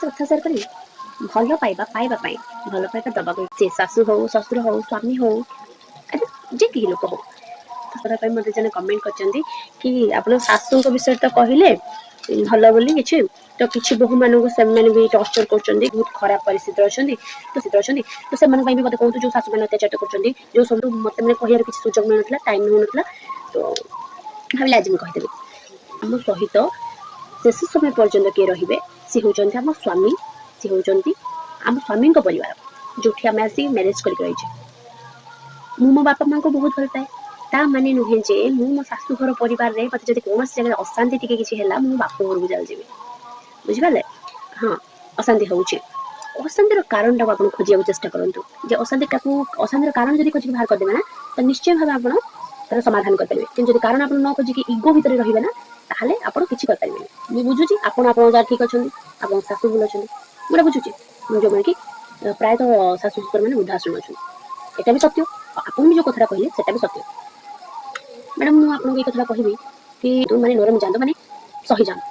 କଥା ସେୟାର କରିବି। ଭଲ ପାଇବା ପାଇବା ପାଇଁ ଭଲ ପାଇବା ଦବାକୁ, ସେ ଶାଶୁ ହଉ, ଶ୍ୱଶୁର ହଉ, ସ୍ୱାମୀ ହଉ, ଆରେ ଯେ କେହି ଲୋକ ହଉ। ଥର ପାଇଁ ମୋତେ ଜଣେ କମେଣ୍ଟ କରିଛନ୍ତି କି ଆପଣ ଶାଶୁଙ୍କ ବିଷୟରେ ତ କହିଲେ ଭଲ ବୋଲି, କିଛି ତ କିଛି ବୋହୂମାନଙ୍କୁ ସେମାନେ ବି ଟର୍ଚର କରୁଛନ୍ତି, ବହୁତ ଖରାପ ପରିସ୍ଥିତିରେ ଅଛନ୍ତି। ତ ସେଥିରେ ଅଛନ୍ତି ତ ସେମାନଙ୍କ ପାଇଁ ବି ମୋତେ କୁହନ୍ତୁ, ଯୋଉ ଶାଶୁମାନେ ଅତ୍ୟାଚାର କରୁଛନ୍ତି। ଯୋଉ ସବୁ ମୋତେ ମାନେ କହିବାର କିଛି ସୁଯୋଗ ମିଳୁନଥିଲା, ଟାଇମ୍ ମିଳୁନଥିଲା, ତ ଭାବିଲେ ଆଜି ମୁଁ କହିଦେବି। ଆମ ସହିତ ଶେଷ ସମୟ ପର୍ଯ୍ୟନ୍ତ କିଏ ରହିବେ, ସିଏ ହେଉଛନ୍ତି ଆମ ସ୍ୱାମୀ, ସିଏ ହେଉଛନ୍ତି ଆମ ସ୍ୱାମୀଙ୍କ ପରିବାର, ଯୋଉଠି ଆମେ ଆସି ମ୍ୟାରେଜ କରିକି ରହିଛେ। ମୁଁ ମୋ ବାପା ମାଆଙ୍କୁ ବହୁତ ଭଲ ପାଏ, ତା ମାନେ ନୁହେଁ ଯେ ମୁଁ ମୋ ଶାଶୁଘର ପରିବାରରେ ମୋତେ ଯଦି କୌଣସି ଜାଗାରେ ଅଶାନ୍ତି ଟିକେ କିଛି ହେଲା, ମୁଁ ବାପ ଘରକୁ ଚାଲିଯିବି। ବୁଝିପାରିଲେ? ହଁ, ଅଶାନ୍ତି ହଉଛି, ଅଶାନ୍ତିର କାରଣଟାକୁ ଆପଣ ଖୋଜିବାକୁ ଚେଷ୍ଟା କରନ୍ତୁ ଯେ ଅଶାନ୍ତିଟାକୁ, ଅଶାନ୍ତିର କାରଣ ଯଦି ଖୋଜିକି ବାହାର କରିଦେବେ ନା, ତ ନିଶ୍ଚୟ ଭାବେ ଆପଣ ତାର ସମାଧାନ କରିପାରିବେ। କିନ୍ତୁ ଯଦି କାରଣ ଆପଣ ନ ଖୋଜିକି ଇଗୋ ଭିତରେ ରହିବେ ନା, ତାହେଲେ ଆପଣ କିଛି କରିପାରିବେନି। ମୁଁ ବୁଝୁଛି, ଆପଣ ଆପଣଙ୍କ ଯାହା ଠିକ ଅଛନ୍ତି, ଆପଣଙ୍କ ଶାଶୁ ଭୁଲ ଅଛନ୍ତି, ମୁଁ ଏଇଟା ବୁଝୁଛି। ଯୋଉମାନେ କି ପ୍ରାୟତଃ ଶାଶୁ ଶ୍ୱଶୁର ମାନେ ବୃଦ୍ଧାଶ୍ରମ ଅଛନ୍ତି, ଏଇଟା ବି ସତ୍ୟ। ଆପଣ ବି ଯୋଉ କଥାଟା କହିଲେ, ସେଟା ବି ସତ୍ୟ। ମ୍ୟାଡ଼ାମ, ମୁଁ ଆପଣଙ୍କୁ ଏଇ କଥାଟା କହିବି କି ମାନେ ନରମ ଯାଆନ୍ତୁ, ମାନେ ସହିଯାଆନ୍ତୁ।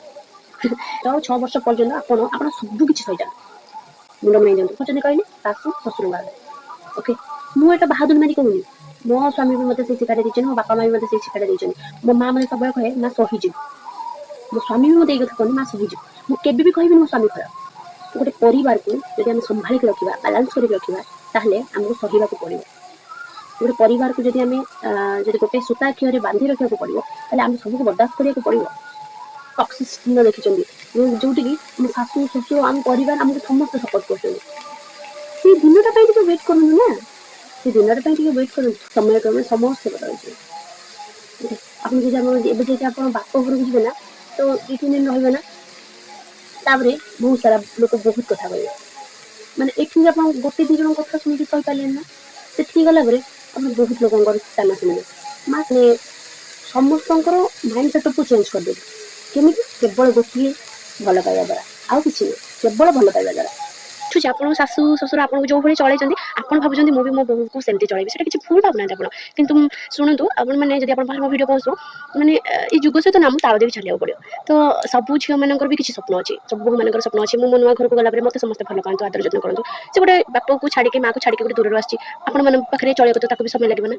ତ 6 ବର୍ଷ ପର୍ଯ୍ୟନ୍ତ ଆପଣ ଆପଣ ସବୁ କିଛି ସହିଯାଆନ୍ତୁ, ମୁଣ୍ଡ ମନେଇ ଦିଅନ୍ତୁ। କହୁଛନ୍ତି କହିଲେ ଶାଶୁ ଶ୍ୱଶୁରଙ୍କ ଆଗରେ, ଓକେ, ମୁଁ ଏଇଟା ବାହାଦୁର ମାରି କହୁନି। ମୋ ସ୍ୱାମୀ ବି ମୋତେ ସେଇ ଶିକ୍ଷାଟା ଦେଇଛନ୍ତି, ମୋ ବାପା ମା ବି ମୋତେ ସେଇ ଶିକ୍ଷାଟା ଦେଇଛନ୍ତି। ମୋ ମା ମୋତେ ସବୁବେଳେ କହେ, ମା ସହିଯିବୁ। ମୋ ସ୍ୱାମୀ ବି ମୋତେ ଏଇ କଥା କୁହନ୍ତି, ମା ସହିଯିବୁ। ମୁଁ କେବେ ବି କହିବିନି ମୋ ସ୍ୱାମୀ ଖରାପ। ଗୋଟେ ପରିବାରକୁ ଯଦି ଆମେ ସମ୍ଭାଳିକି ରଖିବା, ବାଲାନ୍ସ କରିକି ରଖିବା, ତାହେଲେ ଆମକୁ ସହିବାକୁ ପଡ଼ିବ। ଗୋଟେ ପରିବାରକୁ ଯଦି ଆମେ ଯଦି ଗୋଟେ ସୂତା ଖିଅରେ ବାନ୍ଧି ରଖିବାକୁ ପଡ଼ିବ, ତାହେଲେ ଆମେ ସବୁକୁ ବରଦାସ୍ତ କରିବାକୁ ପଡ଼ିବ। ସକ୍ସେସ୍ ଦିନ ଦେଖିଛନ୍ତି, ଯୋଉଠିକି ଆମ ଶାଶୁ ଶ୍ୱଶୁର, ଆମ ପରିବାର ଆମକୁ ସମସ୍ତେ ସପୋର୍ଟ କରୁଛନ୍ତି। ସେଇ ଦିନଟା ପାଇଁ ଟିକେ ୱେଟ୍ କରନ୍ତୁ ନା, ସେ ଦିନଟା ପାଇଁ ଟିକେ ୱେଟ୍ କରନ୍ତୁ। ସମୟ କ୍ରମେ ସମସ୍ତେ ବଦଳିଯିବେ। ଆପଣ ଯଦି ଆପଣ ଏବେ ଯଦି ଆପଣ ବାପ ଘରକୁ ଯିବେ ନା, ତ 2-3 ଦିନ ରହିବେ ନା, ତାପରେ ବହୁତ ସାରା ଲୋକ ବହୁତ କଥା କହିବେ। ମାନେ ଏଠି ଆପଣ ଗୋଟେ ଦି ଜଣଙ୍କ କଥା ଶୁଣିକି ସହିପାରିଲେନି ନା, ସେଠିକି ଗଲା ପରେ ଆପଣ ବହୁତ ଲୋକଙ୍କର ତାନା ଶୁଣିବେ। ମାନେ ସମସ୍ତଙ୍କର ମାଇଣ୍ଡ ସେଟଅପକୁ ଚେଞ୍ଜ କରିଦେବେ। କେମିତି? କେବଳ ଗୋଟିଏ ଭଲ ପାଇବା ଦ୍ୱାରା, ଆଉ କିଛି ନୁହେଁ, କେବଳ ଭଲ ପାଇବା ଦ୍ୱାରା। ବୁଝୁଛି, ଆପଣଙ୍କ ଶାଶୁ ଶ୍ୱଶୁର ଆପଣଙ୍କୁ ଯୋଉ ଭଳି ଚଳେଇଛନ୍ତି, ଆପଣ ଭାବୁଛନ୍ତି ମୁଁ ବି ମୋ ବୋହୂକୁ ସେମିତି ଚଳେଇବି। ସେଟା କିଛି ଭୁଲ ଭାବୁନାହାନ୍ତି ଆପଣ। କିନ୍ତୁ ଶୁଣନ୍ତୁ, ଆପଣ ମାନେ ଯଦି ଆପଣ ପାଖରେ ମୋ ଭିଡ଼ିଓ ପହଞ୍ଚିବ, ମାନେ ଏଇ ଯୁଗ ସହିତ ନା ମୁଁ ତାଳ ଦେଇକି ଚାଲିବାକୁ ପଡ଼ିବ। ତ ସବୁ ଝିଅମାନଙ୍କର ବି କିଛି ସ୍ୱପ୍ନ ଅଛି, ସବୁ ବୋହୂମାନଙ୍କର ସ୍ୱପ୍ନ ଅଛି, ମୁଁ ମୋ ନୂଆ ଘରକୁ ଗଲା ପରେ ମୋତେ ସମସ୍ତେ ଭଲ ପାଆନ୍ତୁ, ଆଦର ଯତ୍ନ କରନ୍ତୁ। ସେ ଗୋଟେ ବାପକୁ ଛାଡ଼ିକି, ମାଆକୁ ଛାଡ଼ିକି ଗୋଟେ ଦୂରରୁ ଆସିଛି, ଆପଣମାନଙ୍କ ପାଖରେ ଚଳିବାକୁ ତ ତାକୁ ବି ସମୟ ଲାଗିବ ନା।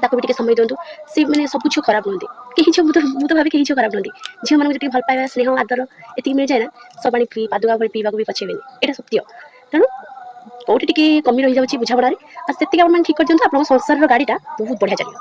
ତାକୁ ବି ଟିକେ ସମୟ ଦିଅନ୍ତୁ। ସେ ମାନେ ସବୁ ଝିଅ ଖରାପ ନୁହନ୍ତି, କେହି ଝିଅ, ମୁଁ ତ ଭାବେ କେହି ଝିଅ ଖରାପ ନୁହନ୍ତି। ଝିଅମାନଙ୍କୁ ଯେତିକି ଭଲ ପାଇବା, ସ୍ନେହ, ଆଦର ଏତିକି ମିଳିଯାଏ ନା, ସବାଣି ପିଇ ପାଦୁକା ଭଳି ପିଇବାକୁ ବି ପଛେଇବେନି। ଏଇଟା ସତ୍ୟ। ତେଣୁ କୋଉଠି ଟିକେ କମି ରହିଯାଉଛି ବୁଝାମଣାରେ, ଆଉ ସେତିକି ଆପଣମାନେ ଠିକ୍ କରିଦିଅନ୍ତୁ, ଆପଣଙ୍କ ସଂସାରର ଗାଡ଼ିଟା ବହୁତ ବଢ଼ିଆ ଚାଲିବ।